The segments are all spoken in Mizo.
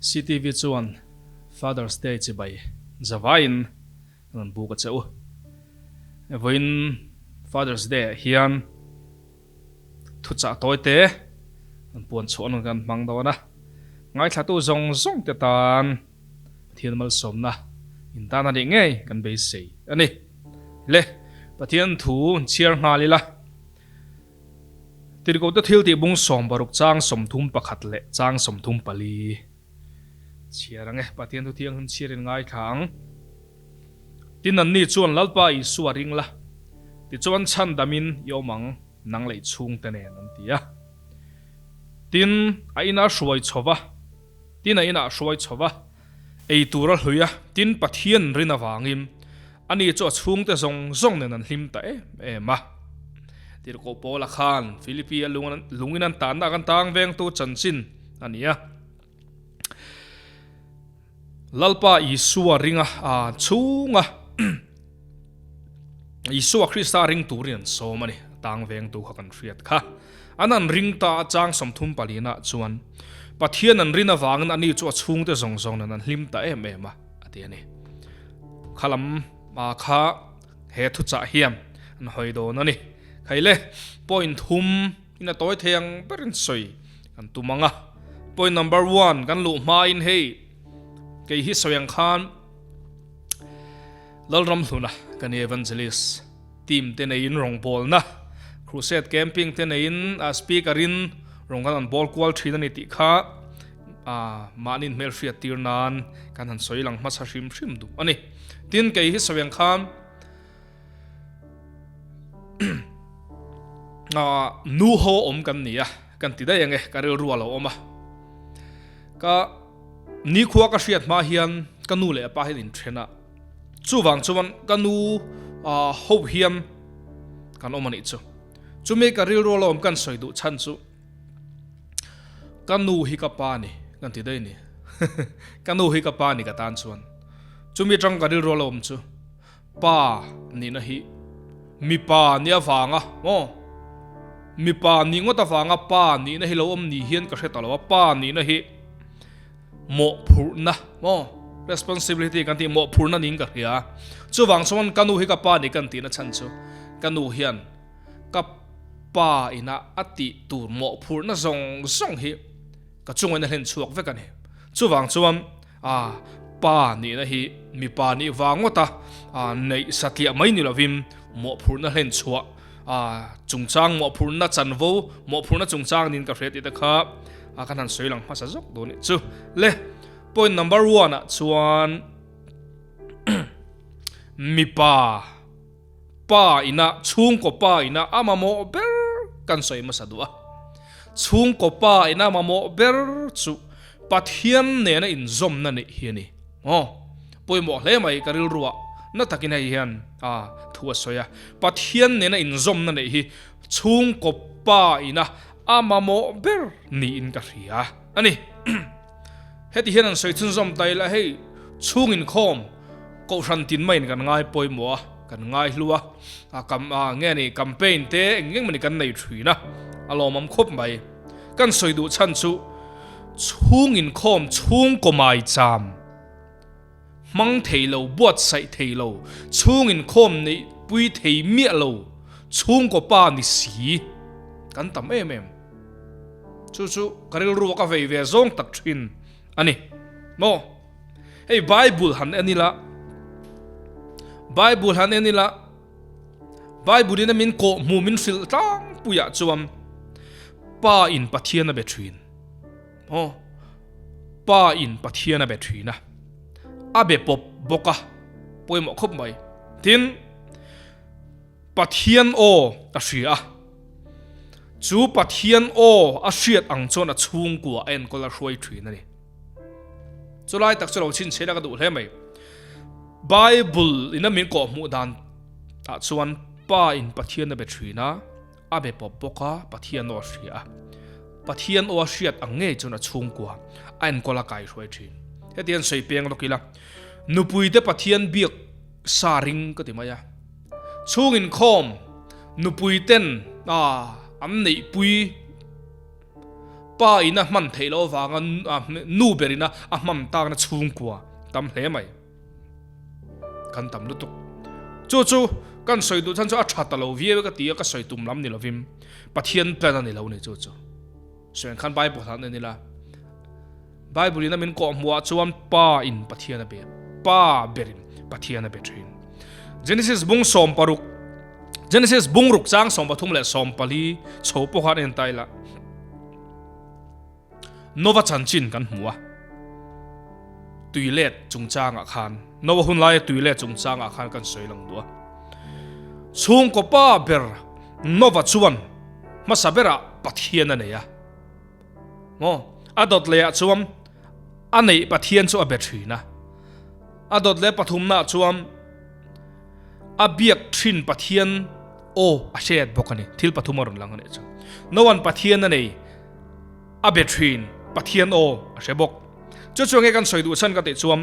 CTV chuan Father's Day chibai zavaiin an rawn buk a che u. Vawiin Father's Day ah hian thuchah tawi te an puan chhuah nan kan hmang dawn a, ngaithlatu zawng zawng te tan Pathian malsawmna in tan a nih ngei kan beisei a ni. Le, Pathian thu chhiar nghal ila. Tirhkohte thil tih bung 60 chang 31 leh chang 34 chhiar ang e. Pathian thu thianghlim chhiarin ngaithla ang. Tin anni chuan Lalpa Isua ring la, tichuan chhandamin i awm ang, nang leh i chhungte nen an ti a. Tin, a inah hruai chho va, tin a inah hruai chho va, ei tur a hlui a, tin Pathian rin avangin ani chu a chhungte zawng zawng nen an hlim ta em em a. Tirhkoh Paula khan Philippi a lungin an tanna kan tang vengtu chanchin a ni a. Lalpa Isua ringa a chhunga Isua Krista ring turin an sawm a ni. Tang vengtu kha kan hriat kha. An an ring ta a chang 30 palina chuan Pathian an rin avangin ani chu a chhungte zawng zawng nen an hlim ta em em a, a ti a ni. Khalam kha he thuchah hian an hawi dawn a ni. Khaile point thum In a tawi thei ang berin sawi kan tum ang a. Point number one kan luh hmain hei kei hi sawi ang khan Lalramhluna kan evangelist team te neiin rawngbawlna crusade camping te neiin a speaker in rawng kan han bawl kual thin a ni tih kha a mahni hmelhriat tir nan kan han sawi lang hmasa hrim hrim duh a ni. Tin kei hi sawi ang khan Nu ho awm kan ni a, kan ti daih ang e, ka rilru a lo awm a. Ka nikhua ka hriat hma hian ka nu leh a pa hian inthen a, chuvang chuan ka nu ho hian kan awm a nih chu. Chumi ka rilru a lo awm kan sawi duh chhan chu ka nu hi ka pa ni kan ti daih a ni. Ka nu hi ka pa ni ka tan chuan. Chumi atang ka rilru a lo awm chu. Pa nihna hi mipa nih avanga maw mipa nih ngawt avanga pa nihna hi lo awm ni hian ka hre ta lo a, pa nihna hi mawhphurhna maw responsibility kan tih mawhphurhna niin ka hria chuvang chuan ka nu hi ka pa nih kan tihna chhan chu ka nu hian ka pa ina a tih tur mawhphurhna zawng zawng hi ka chungin a hlen chhuak vek a ni chuvang chuan A pa nihna hi mipa nih vang ngawt a, neih satliah mai ni lovin mawhphurhna hlen chhuah chungchang, mawhphurhna chanvo, mawhphurhna chungchang niin ka hria tih te kha kan han sawi lang hmasa zawk dawn nih chu. Le, point number one ah chuan mipa pa ina chhungkaw pa ina a mamawh ber kan sawi hmasa duh a. Chhungkaw pa ina mamawh ber chu Pathian nena inzawmna neih hi a ni. Aw, pawimawh hle mai ka rilruah na takin hei hian a thu a sawi a. Pathian nena inzawmna neih hi chhungkaw pa ina a mamawh ber niin ka hria a ni. Heti hian an sawi chhunzawm ta ila hei chhung inkhawm kohhran tin maiin kan ngai pawimawh a, kan ngai hlu a, a kam a nge ni campaign te eng eng mawni kan nei thin a, a lawmawm khawp mai. Kan sawi duh chhan chu chhung inkhawm chhungkaw mai cham hmang thei lo, buatsaih thei lo, chhung inkhawm neih pui thei miah lo chhungkaw pa ni si kan tam em em. Chu chu ka rilru a ka vei ve zawng tak thin a ni. Maw? Hei Bible han en ila, Bible han en ila, Bible in a min kawh hmuh min hrilh tlangpuiah chuan Pa in Pathian a be thin. Aw, Pa in Pathian a be thin a, a be pawp bawk a, pawimawh khawp mai. Tin, Pathian aw a hria a, chu Pathian aw a hriat ang chuan a chhungkua a enkawl a hruai thin a ni. Chulai tak chu lo chhinchhiat a ka duh hle mai. Bible in a min kawh hmuh dan ah chuan Pa in Pathian a be thin a, a be pawp bawk a, Pathian aw a hria a. Pathian aw a hriat ang ngei chuan a chhungkua a enkawl a kaihruai thin. Heti hian sawi peng lawk ila, nupui te Pathian biak sa ring ka ti mai a. Chhung inkhawm nupui ten an neihpui. Pa in a hman theih loh avanga nu ber in a hman takna chhungkua tam hle mai. Kan tam lutuk. Chu chu kan sawi duh chhan chu a tha ta lo viau e ka ti a, ka sawi tum lam ni lovin Pathian plan a ni lo ni chu chu. Sawi ang khan Bible han en ila. Bible in a min kawh hmuh ah chuan Pa in Pathian a be, Pa ber in Pathian a be thin. Genesis bung 16, Genesis bung ruk chang 33 leh 14 chho pawh khan en ta ila. Nova chanchin kan hmu a, tuilet chungchangah khan, Nova hun laia tuilet chungchangah khan kan sawi lang duh a. Chhungkaw pa ber Nova chuan hmasa berah Pathian a nei a. Maw? A dawt lehah chuan a neih Pathian chu a be thin a. A dawt leh pathumnaah chuan a biak thin Pathian aw a hriat bawk a ni. Thil pathum a rawn lang a nih chu. Noa'n Pathian a nei a be thin Pathian aw a hre bawk. Chu chu enge kan sawi duh chhan ka tih chuan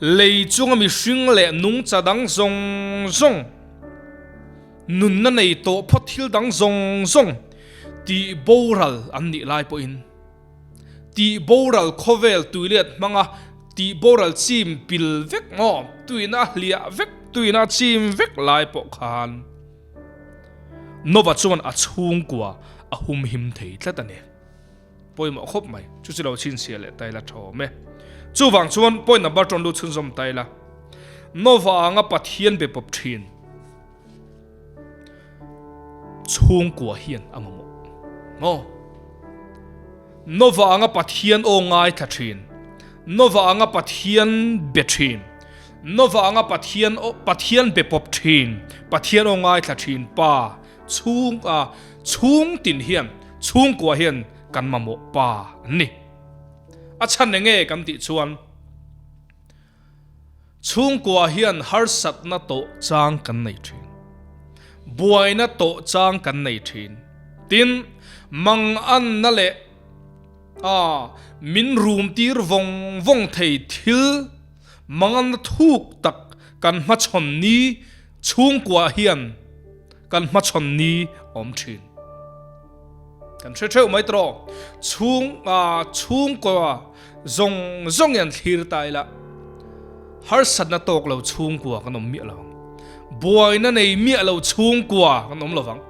lei chunga mihring leh nungcha dang zawng zawng, Nunna nei tawh phawt thil dang zawng zawng tih boral an nih lai pawhin tih boral khawvel tuilet hmanga tih boral chim pil vek maw tuina hliah vek tuina chim vek lai pawh khan Nova chuan a chhungkua a humhim thei tlat a ni. Pawimawh khawp mai, chu chu lo chhinchhiah leh ta ila tha awm e. Chuvang chuan point number tawn lut chhunzawm ta ila, Nova anga Pathian be pawp thin chhungkua hian a mamawh maw? Nova anga Pathian aw ngaithla thin, Nova anga Pathian be thin, Nova anga Pathian aw Pathian be pawp thin, Pathian aw ngaithla thin pa Chhung a chhung tin hian chhungkua hian kan mamawh pa an ni. A chhan enge kan tih chuan chhungkua hian harsatna tawh chang kan nei thin. Buaina tawh chang kan nei thin. Tin, manganna leh a min rum tir vawng vawng thei thil manganna thuk tak kan hmachhawn ni chhungkua hian Kan hmachhawn ni awm thin. Kan hre theuh mai tawh. Chhung a chhungkua zawng zawng hian thlir ta ila harsatna tawk lo chhungkua kan awm miah lo ang. Buaina nei miah lo chhungkua kan awm lo vang.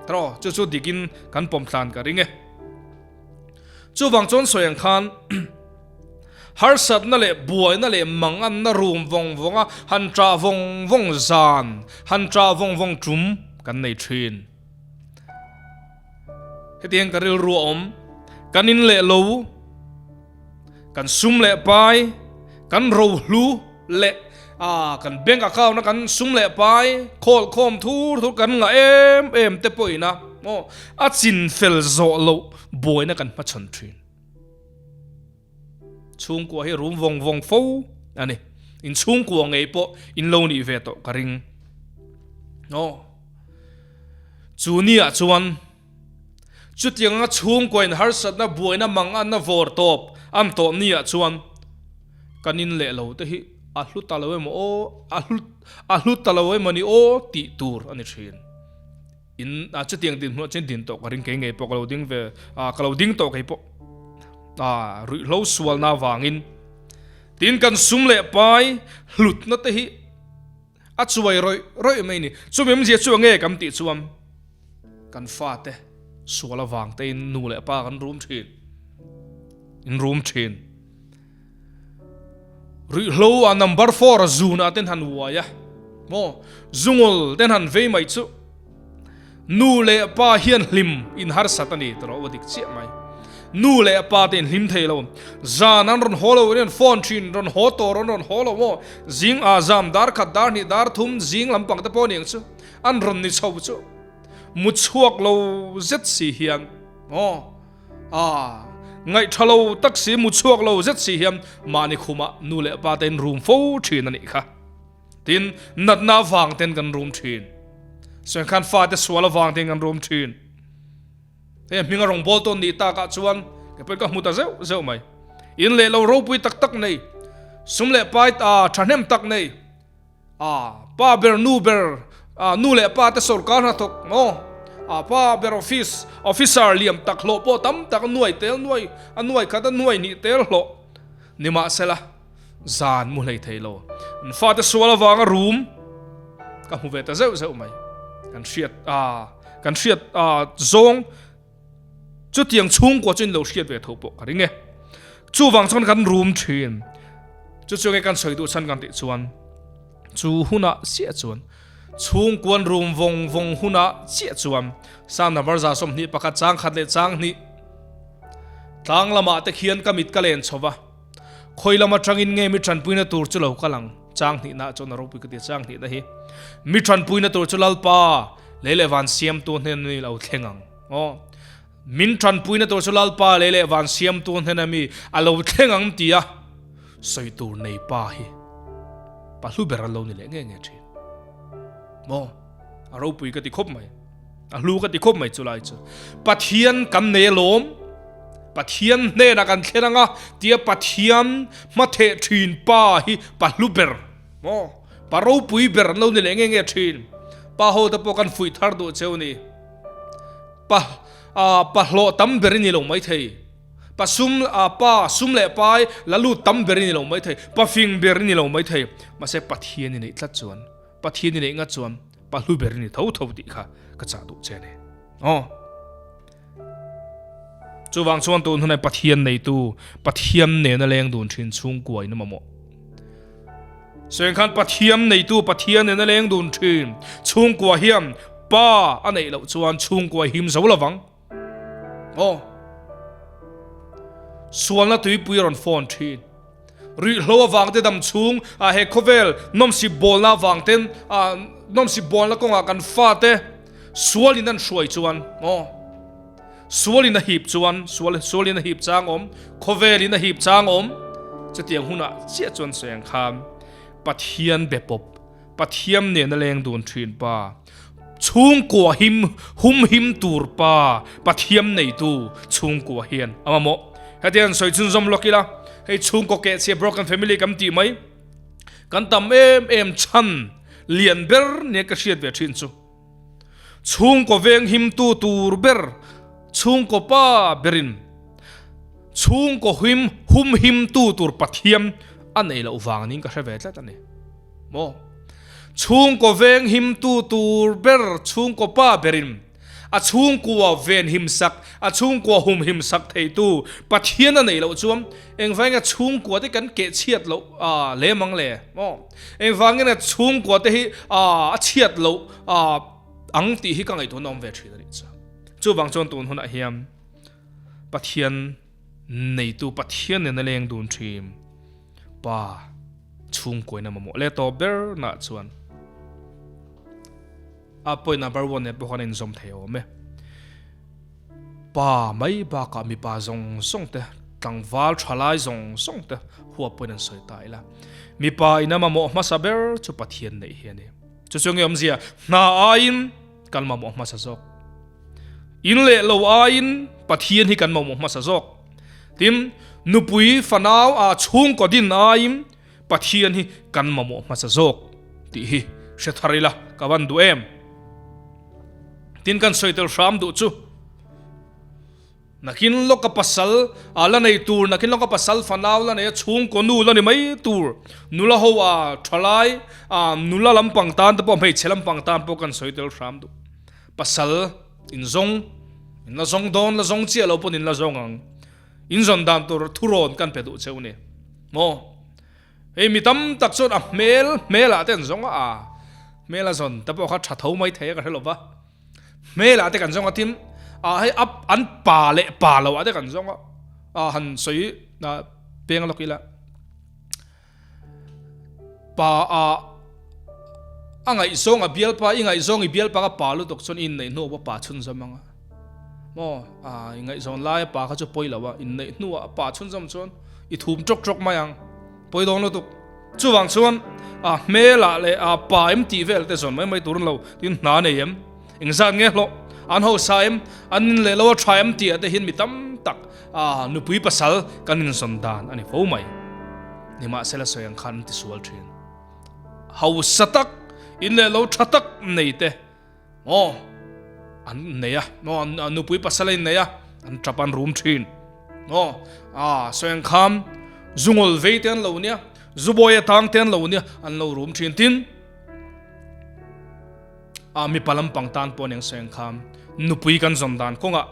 Tawh chu chu dikin kan pawm tlan ka ring e. Chuvang chuan sawi ang khan harsatna leh buaina leh manganna rum vawng vawng a han ṭah vawng vawng zan, han ṭah vawng vawng ṭum kan nei ṭhin. Hetiang ka rilru a awm, kan in leh lo, kan sum leh pai, kan rohlu leh ah kan bank account a kan sum leh pai khawl khawm thur thur kan ngah em em te pawhin a maw a chin fel zawh loh buaina kan hmachhawn thin. Chhungkua hi rum vawng vawng fo a ni. In chhungkua ngei pawh in lo nih ve tawh ka ring. Aw chu ni ah chuan. Chutianga chhungkuain harsatna buaina manganna vawr tawp an tawh niah chuan kan in leh lo te hi a hlu ta lo emaw aw, a hlu a hlu ta lo emaw ni aw tih tur a ni thin. In ah chutiang dinhmunah chuan din tawh ka ring kei ngei pawh ka lo ding ve ah ka lo ding tawh kei pawh ah ruihhlo sualna avangin tin kan sum leh pai hlutna te hi A chuai rawih rawih mai ni. Chumi awmzia chu enge kan tih chuan kan fate sual avang tein nu leh pa kan rum thin. In rum thin. Ruihhlo a number 4 a zunah ten han uai a. Maw zungul ten han vei mai chu. Nu leh pa hian hlim in harsat a ni tawh a dik chiah mai. Nu leh pa te in hlim thei lo. Zan an rawn haw lo in an phone thin, rawn haw tawh rawn rawn haw lo maw. Zing ah zam dar khat dar hnih dar thum zing lampang te pawh a ni ang chu. An rawn ni chho chu. Mu chhuak lo zet si hian aw ah ngaihtha lo tak si mu chhuak lo zet si hian mahni khumah nu leh pa te in rum fo thin a nih kha. Tin, natna avang ten kan rum thin. Sawi khan fate sual avang ten kan rum thin. Hei hminga rawngbâwl tawn nih takah chuan kei pawhin ka hmu ta zeuh zeuh mai. In leh lo ropui tak tak nei, sum leh pai ta thahnem tak nei, a pa ber nu ber, a nu leh pa te sawrkar hnathawk maw? A pa ber office officer liam tak hlawh pawh tam tak nuai tel nuai a nuai khat a nuai hnih tel hlawh nimahsela zan mu hlei thei lo. An fate sual avanga rum ka hmu ve ta zeuh zeuh mai. Kan hriat a kan hriat a zawng chutiang chhungkua chu in lo hriat ve tho pawh ka ring e. Chuvang chuan kan rum thin. Chu chu nge kan sawi duh chhan kan tih chuan chu hunah chiah chuan Chhungkuan rum vawng vawng hunah chiah chuan Sang number 21 chang khat leh chang hnih tlang lamah te khian ka mit ka len chho va, khawi lam atangin nge mi tanpuina tur chu lo kal ang? Chang hnihna chuan a ropui ka ti a, chang hnihna hi mi tanpuina tur chu Lalpa lei leh van siamtu hnen mi lo thleng ang aw. Min tanpuina tur chu Lalpa lei leh van siamtu hnen ami a lo thleng ang tia sawi tur nei pa hi pa hlu ber an lo ni leh nge nge thin. Maw? A ropui ka ti khawp mai. A hlu ka ti khawp mai chu lai chu. Pathian kan nei alawm. Pathian hnenah kan thlen anga tia Pathian hmatheh thin pa hi pa hlu ber. Maw? Pa ropui ber an lo ni leh nge nge thin. Pa ho te pawh kan fuih thar duh cheu ni. Pa pa hlawh tam ber i ni lo maithei. Pa sum a pa sum leh pai la lut tam ber i ni lo maithei, pa fing ber i ni lo maithei, mahse Pathian i neih tlat chuan, Pathian i neih ngat chuan pa hlu ber i ni tho tho tih kha ka chah duh che a ni. Aw. Chuvang chuan tun hunah Pathian neitu, Pathian nena leng dun thin chhungkua in a mamawh. Sawiang khan Pathian neitu, Pathian nena leng dun thin chhungkua hian pa a neih loh chuan chhungkua him zo lovang. Aw. Sualna tuipui a rawn phone thin. Rihlo avang te dam chhung a he khawvel nawmsip bawlna avang ten a nawmsip bawlna kawngah kan fate sualin an hruai chuan aw sualin a hip chuan sual sualin a hip chang awm khawvelin a hip chang awm chutiang hunah chiah chuan sawiang khan Pathian be pawp Pathiam nena leng dun thin pa, chhungkua him hum him tur pa, Pathiam neitu chhungkua hian a mamawh. Hetiang an sawi chhunzawm lawk ila, hei chhungkaw kehchhia broken family kan tih mai, kan tam em em chhan lian ber nia ka hriat ve thin chu. Chhungkaw veng himtu tur ber, chhungkaw pa berin chhungkaw him hum himtu tur Pathiam a nei loh vang niin ka hre ve tlat a ni. Maw? Chhungkaw veng himtu tur ber chhungkaw pa berin a chhungkua ven himsak, a chhungkua hum himsak theitu Pathian a neih loh chuan engvangin a chhungkua te kan keh chhiat loh a lem ang le? Maw? Engvangin a chhungkua te hi a chhiat loh ang tih hi ka ngaihtuahna awm ve thin a nih chu. Chuvang chuan tun hunah hian Pathian neitu Pathian nena leng dun thin Pa chhungkuaina mamawh leh tawp ber nah chuan a point number one nen pawh khan a inzawm thei awm e. Pa mai bakah mipa zawng zawng te, tlangval tha lai zawng zawng te huap pawhin an sawi ta ila. Mipa ina mamawh hmasa ber chu Pathian neih hi a ni. Chu chu nge awmzia, hna aiin kan mamawh hmasa zawk. In leh lo aiin Pathian hi kan mamawh hmasa zawk. Tin, nupui fanau ah chhungkaw din aiin Pathian hi kan mamawh hmasa zawk tih hi hre thar ila ka van duh em. Tin kan sawi tel hram duh chu nakin lawka pasal a la nei tur, nakin lawka pasal fanau la nei a chhungkaw nu la ni mai tur, nula ho a thalai a nula lampang tan te pawh hmeichhe lampang tan pawh kan sawi tel hram duh. Pasal in zawng, in la zawng dawn, la zawng chiah lo pawn in la zawng ang. In zawn dan tur thurawn kan pe duh cheu ni. Maw? Hei mi tam tak chuan a hmel, hmelah te an zawng a, a hmel a zawn te pawh kha tha tho mai thei a ka hre lo va. Hmelah te kan zawng a tin, a hei a an pa leh pa lo ah te kan zawng a, a han sawi peng lawk ila. Pa a a ngaihzawng a bialpa i ngaihzawng i bialpa ka pa lutuk chuan i inneih hnuah pawh pa chhunzawm ang a maw a i ngaihzawn laia pa kha chu pawi lo a inneih hnuah a pa chhunzawm chuan i thum tawk tawk mai ang pawi dawn lutuk chuvang chuan a hmelah leh a pa em tih vel te zawn mai mai tur an lo tin hna nei em engzat nge hlawh an hausa em an in leh lo a tha em tih ah te hian mi tam tak A nupui pasal kan inzawn dan a ni fo mai. Nimahsela sawi ang khan an tisual thin. Hausa tak, in leh lo tha tak nei te maw? An nei a, maw nupui pasal a innei a, an tap an rum thin. Aw, a sawi ang khan zungawl vei te an lo nia, zubawi atang te an lo nia, an lo rum thin. Tin, a mipa lampang tan pawh aniang sawi ang khan nupui kan zawn dan kawngah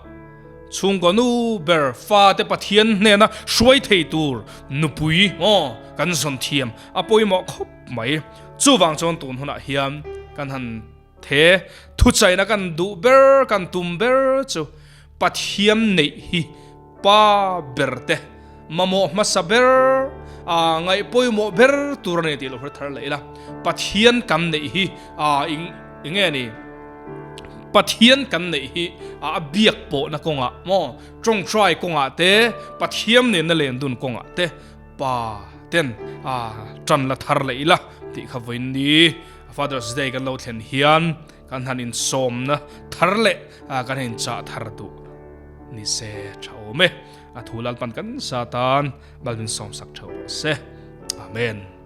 chhungkaw nu ber fate Pathian hnena hruai thei tur nupui aw kan zawn thiam a pawimawh khawp mai. Chuvang chuan tun hunah hian kan han He thuchaina kan duh ber, kan tum ber chu Pathian neih hi pa ber te mamawh hmasa ber, a ngaih pawimawh ber tur a ni tih lo hre thar leh ila. Pathian kan neih hi a eng nge ni? Pathian kan neih hi a biak pawhna kawngah maw, tawngtai kawngah te, Pathian nena lendun kawngah te pa ten a tan la thar leh ila tih kha vawiin ni. Father's Day kan lo thlen hian kan han insawmna thar leh kan han inchah thar duh ni se tha awm e. A thu Lalpan kan sa tan Lalmin sawmsak theuh rawh se. Amen.